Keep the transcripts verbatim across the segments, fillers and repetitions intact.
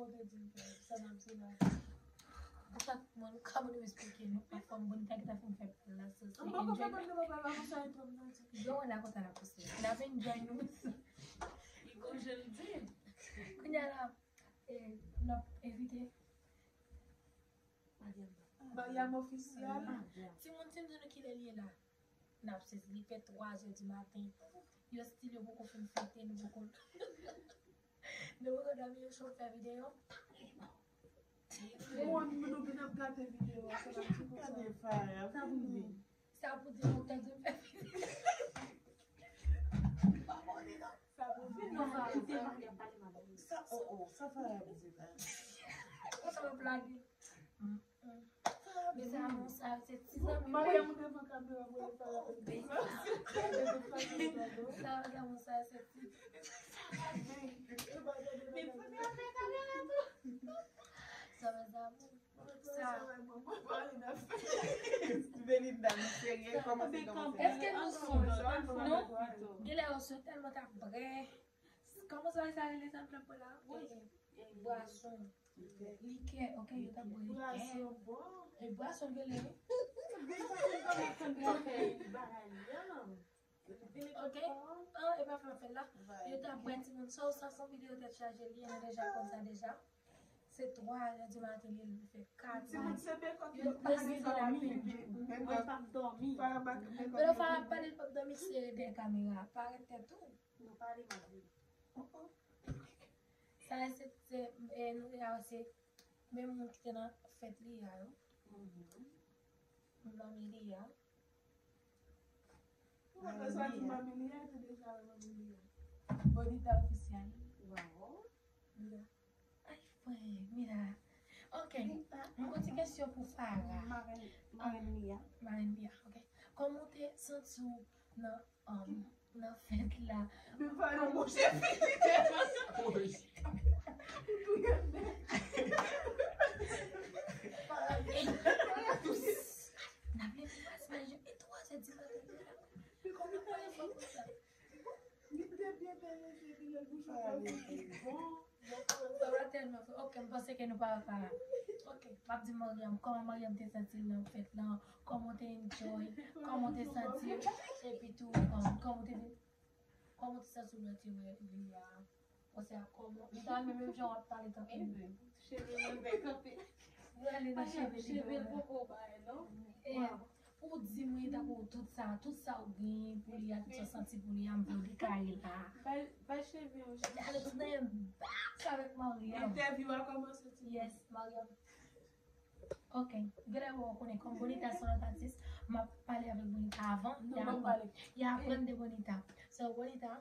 Ou te di m fè sa n ap di la. Chak moun, kòman nou eksplike nou? Pafwa m konn ta ki ta fin fè pal la, so se enjoy. Yo, wè la kontan la poste. N ap enjoy nou. Li gon jan l di. Kounye a la, eh, n ap envite Mariam. Mariam Officiel. Timoun, si m di nou kilè li ye la, n ap sezi. Li fè twa zè di maten. Yo still yo poko fin fete, nou poko, nou poko dòmi, yo cho fè videyo. Bon, nou vin ap gate videyo a, se pa ti konsa. Gade Faya, vini. Sa pou di nou tande fè videyo. Pa bone non. Sa pou di nou tande fè videyo. Sa, oh, oh, sa Faya ap di la. Konsa w ap lage. Mes amours, sa se ti zanmi mwen. Mariam devan kamera pou li fè la. Mes amours, sa se ti. Men fè kamera tou. Sa mes amours. Sa. Belinda, nou serye, kòmanse, kòmanse. Èske nou sou? Non? Genlè yo sou tèlman t ap bwè. Kòman sa, sa rele sa m t ap bwè la? Wi. Bwason. Likè, ok, yo t ap bwè likè. Bwason bon. E bwason l rele, wi. Ok. Ah, e pa fè fè la. Yo t ap bwè timoun. So, sa se yon videyo tèt chaje, li ye, nou deja konn sa deja. Se twa zè di maten, li fè kat. Timoun, se pekòt yo pa dòmi. Mwen p ap dòmi. Fara ap pale, l p ap dòmi, sere dèyè kamera. Parèt tèt ou. Nou pale, m ap di. Sa se, se, eh, nou te ka wè se menm moun ki te nan fèt li a yo. Manmi li a. Ou pa bezwen di manmi li a, te deja wè manmi li a. Bonita Officiel. Waw. Mira. Ay, frè, Mira. Ok. Mwen gon ti kesyon pou Fara. Marenn, marenn li a. Marenn li a, ok. Kòman w te santi w nan, um, nan fèt la? Men Fara mouche Filipe. Ou touye m nèt. Fara touye m. N ap leve pase nan je e twa zè di maten la. Men kòman w fè fè konsa? Li te byen bèl, mesye, li gen bouch bon. Sa va tèlman fè. Ok, m panse ke nou pa, pa. Ok, m ap di Mariam, kòman Mariam te santi l nan fèt lan, kòman w te enjoy, kòman w te santi w, epi tou, um, kòman w te, kòman w te santi w lè w te wè li a, panse a kòman, li ta renmen menm jan w ap pale tankou li. Cheve mwen bèl kanpe. Li ale nan cheve li. Cheve l poko bay, non? Pou w di mwen tankou tout sa, tout sa w genyen pou li a, tout sa w santi pou li a, m vle w deklare la. Bay, bay cheve yon chans. Ale tout nan yon bak avèk Mariam. Entèvyou a kòmanse ti. Yes, Mariam. Ok. Genlè w konnen kòm Bonita se yon lòt atis, m ap pale avèk Bonita avan. Non, m ap pale. Y a aprann de Bonita. So, Bonita,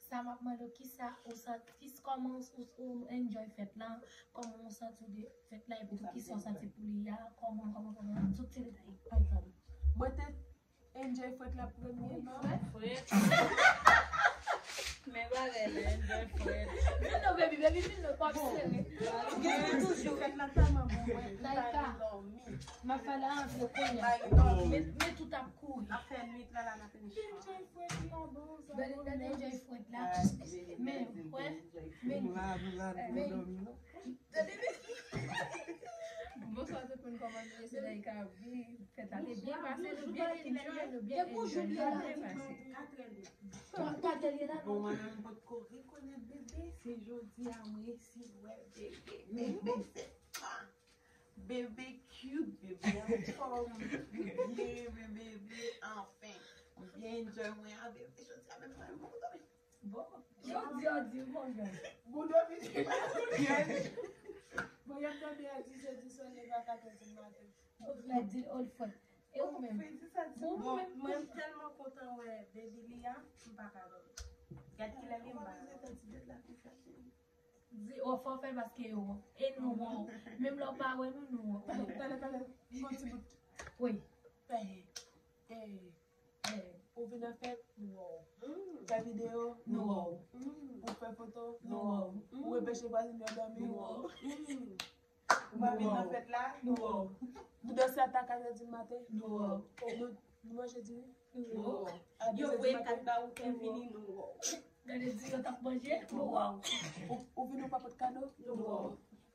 sa m ap mande w, kisa ou santi, kis-, kòman ou, ou enjoy fèt lan, kòman ou santi w de fèt lan, epi tou kisa ou santi pou li a, kòman, kòman, kòman, tout ti detay. Ay, pardon. Mwen te enjoy fèt la premyèman. Frèt. Men bagay la, enjoy frèt. Vin non, baby, baby, vin non, pa sere. Genyen toujou. Fèt la tèlman bon, mwen, m pa dòmi. M ap fè la antre kounye a. Men, men tout ap kouri. Ap fè nwit la, la, n ap fini. Enjoy frèt la, bon, sa. Belinda enjoy frèt la. Men, wè, men, men, tande, men. Bonswa tout moun, kòman nou ye? Se Laïka, wi, fèt la te byen pase, nou byen enjoy, nou byen enjoy, sa byen pase. Bon, mwen menm m potko rekonèt bebe, se jodi a mwen resi wè bebe. Bebe se pa. Bebe cute, bebe anfòm, bebe, bebe, anfen. M byen enjoy mwen a bebe, jodi a menm mwen m poko dòmi. Bon, yo di, yo di, bon, bon. Bon, dòmi, bon, y ap dòmi a dis è di solèy a katòz è di maten. Old flight, di old flight. E ou menm? Bon, mwen, mwen tèlman kontan wè baby li a, m pa ka dòmi. Gad kilè li m pa ka dòmi. Di, o, fò w fè l paske yo wè w. E nou wè w. Menm lè w pa wè nou, nou wè w. Talè, talè, talè. Yon ti bout. Wi. Fè, eh, eh, ou vin nan fèt, nou wè w. Fè videyo, nou wè w. Ou fè foto, nou wè w. Ou anpeche vwazen yo dòmi, nou wè w. Ou pa vin nan fèt la, nou wè w. Ou danse ata kat è di maten, nou wè w. Nou, nou manje diri, nou wè w. Yo voye kat ba ou, fè vini, nou wè w. Gade di yo t ap manje, nou wè w. Ou, ou vin ou pa pot kado, nou wè w.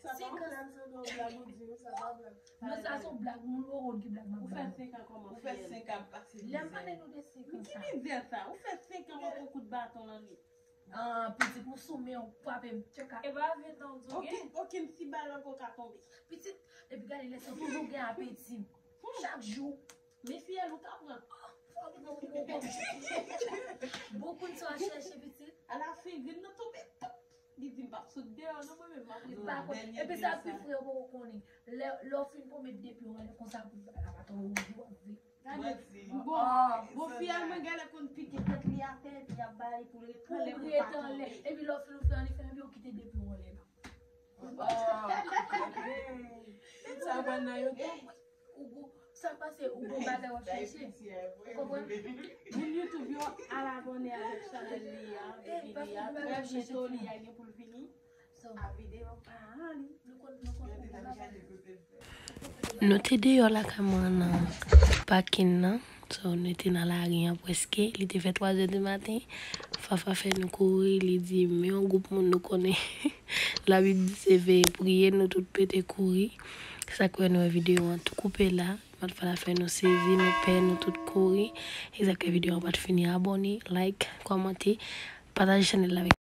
Sa pa yon blag, sa pa yon blag, ou di, sa pa yon blag. Non, sa se yon blag, moun yo konn ki blag m ap bay. Ou fè senk an kòman? Ou fè senk an ap pase mizè. Lè m pale nou de senk an sa. Ki mizè sa? Ou fè senk an w ap pran kout baton nan li. Ah, pitit, ou sou men, ou frape m, tchaka. E pa vye tan w di w gen. Okenn, okenn ti bal ankò ka tonbe. Pitit, epi gade lè sa, toujou gen apeti. Chak jou. Men fiyèl ou ka pran. Bon, konn sa w ap chèche, pitit. Alafen, grenn nan tonbe. Li di m p ap sot deyò non, mwen menm m ap ret pa konn. Epi sa pi fre, ou poko konnen. Lè, lè w fin pran met de pye w anlè konsa pou l pa ta wouj ou ap vre. Bon, bon, fiyèl mwen genlè konn pike tèt li atè, epi y ap ba li pou l ret anlè, pou l pa tonbe. Epi lè w fin ou fè anlè, fè anlè, ou kite de pye w anlè la. Sa pral nan YouTube. Ou go, sa k pase, ou gon bagay w ap chèche. Konprann? Moun YouTube yo al abòne avèk chanèl li a, baby li a. Trè byento li a gen pou l vini. A videyo pa a li. Nou te deyò lakay mwen nan pakin nan. So, nou te nan lari an prèske. Li te fè twa zè di maten. Fafa fè nou kouri. Li di, men yon gwoup moun nou konnen. Labib di se veye priye, nou tout pete kouri. Se sa k fè nou wè videyo an tou koupe la. Matfa la fè nou sezi, nou pè, nou tout kouri. E sa k fè videyo an pa t fini. Abòne, like, kòmante, pataje chanèl la avèk